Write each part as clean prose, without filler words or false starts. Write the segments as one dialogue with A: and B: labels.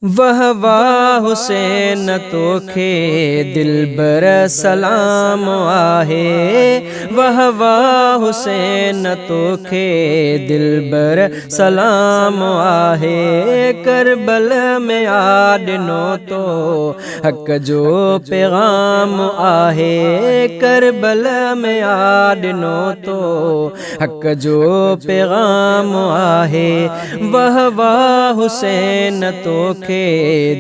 A: وه واه حسين توکي دلبر سلام آهي وه واه حسين توکي دلبر سلام آهي ڪربل ۾ آ ڏنو تو حق جو پيغام آهي ڪربل ۾ آ ڏنو تو حق جو پيغام آهي وه واه حسين توکي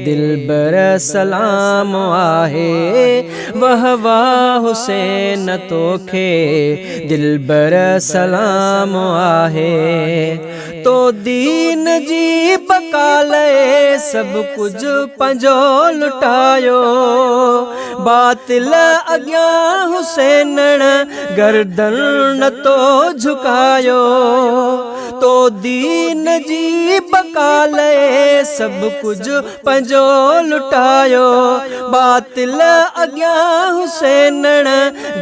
A: دلبر سلام آهي وه واه حسين توکي دلبر سلام آهي تو دين جي بقا لئي سڀ ڪجهه پنهنجو لٽايو باطل اڳيان حسينڻ گردن نه تو جهڪايو تو دين جي بقا لئي سڀ ڪجهه پنهنجو لٽايو باطل اڳيان حسينڻ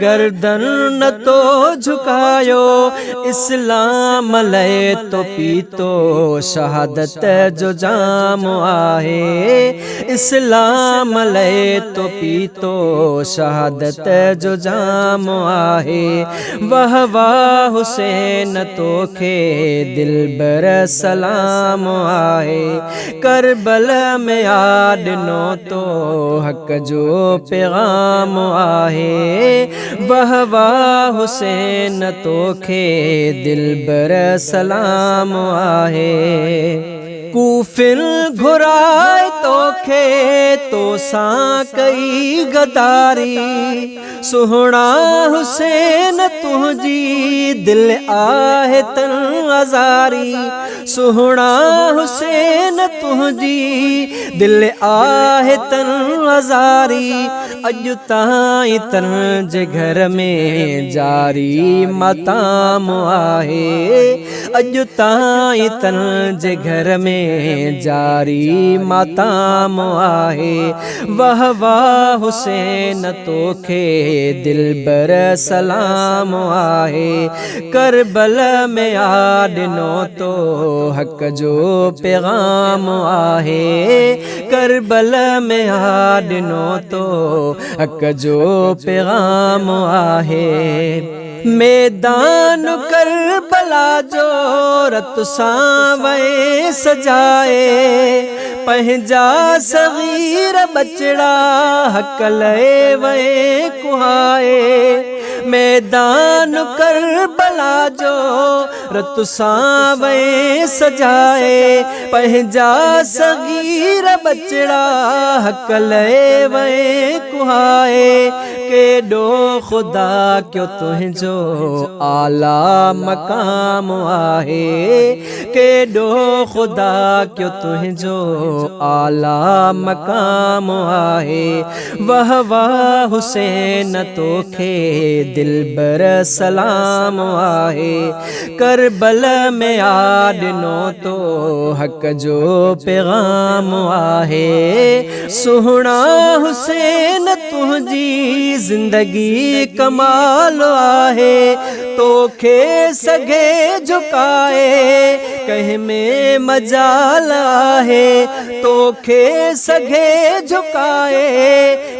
A: گردن نه تو جهڪايو اسلام لئي تو پيتو شهادت جو جام آهي اسلام لئي تو پيتو شهادت جو جام آهي وه واه حسين توکي دلبر سلام آهي ڪربل ۾ آ ڏنو تو حق جو پيغام آهي وه واه حسين توکي دلبر سلام آهي ڪوفين گهرائي توکي توسان ڪئي غداري سهڻا حسين تنهنجي دل آهي تن آزاري سهڻا حسين تنهنجي دل آهي تن آزاري اڄ تائين تنهنجي گهر ۾ جاري ماتام آهي اڄ تائين تنهنجي گهر ۾ جاري ماتام آهي وه واه حسين توکي دلبر سلام آهي ڪربل ۾ آ ڏنو تو حق جو پيغام آهي ڪربل ۾ آ ڏنو تو حق جو پيغام آهي. ميدان ڪربلا جو رت سان وئين سجائي پنهنجا صغير ٻچڙا حق لئي وئين ڪهائي ميدان ڪربلا جو رت سان وئين سجائي پنهنجا صغير ٻچڙا حق لئي وئين ڪهائي ڪيڏو خدا ڪيو تنهنجو اعليٰ مقام آهي ڪيڏو خدا ڪيو تنهنجو اعليٰ مقام آهي وه واه حسين توکي دلبر سلام آهي ڪربل ۾ آ ڏنو تو حق جو پيغام آهي سهڻا حسين تنهنجي زندگي ڪمال آهي توکي سگهي جهڪائي ڪنهن ۾ مجال آهي توکي سگهي جهڪائي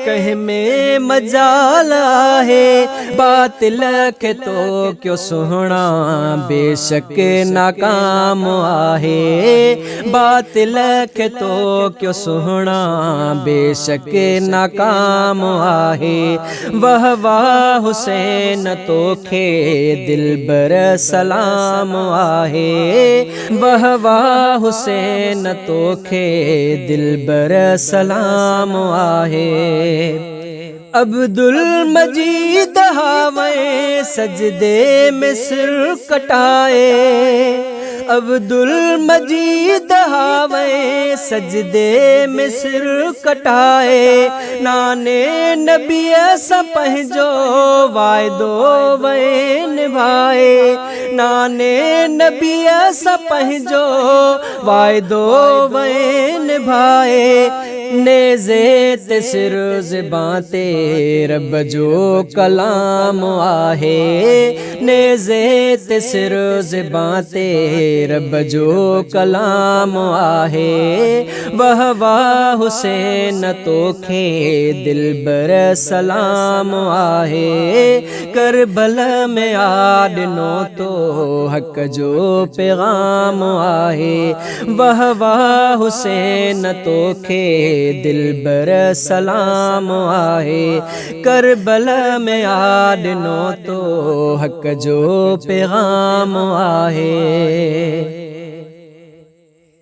A: ڪنهن ۾ مجال آهي باطل کي تو ڪيو سهڻا بيشڪ ناڪام آهي باطل کي تو ڪيو سهڻا بيشڪ ناڪام آهي وه واه حسين توکي دلبر سلام آهي وه واه حسين توکي دلبر سلام آهي. عبدالمجيد هاوين سجدي ۾ سر ڪٽائي عبدالمجيد هاوين سجدي ۾ سر ڪٽائي ناني نبيء سان پنهنجو واعدو وئين نڀائي ناني نبيء سان پنهنجو واعدو وئين نڀائي. نيزي تي سر زبان تي رب جو ڪلام آهي. نيزي تي سر زبان تي رب جو ڪلام آهي. وه واه حسين توکي دلبر سلام آهي. ڪربل ۾ آ ڏنو تو حق جو پيغام آهي. وه واه حسين توکي دلبر سلام آهي. ڪربل ۾ آ ڏنو تو حق جو پيغام آهي.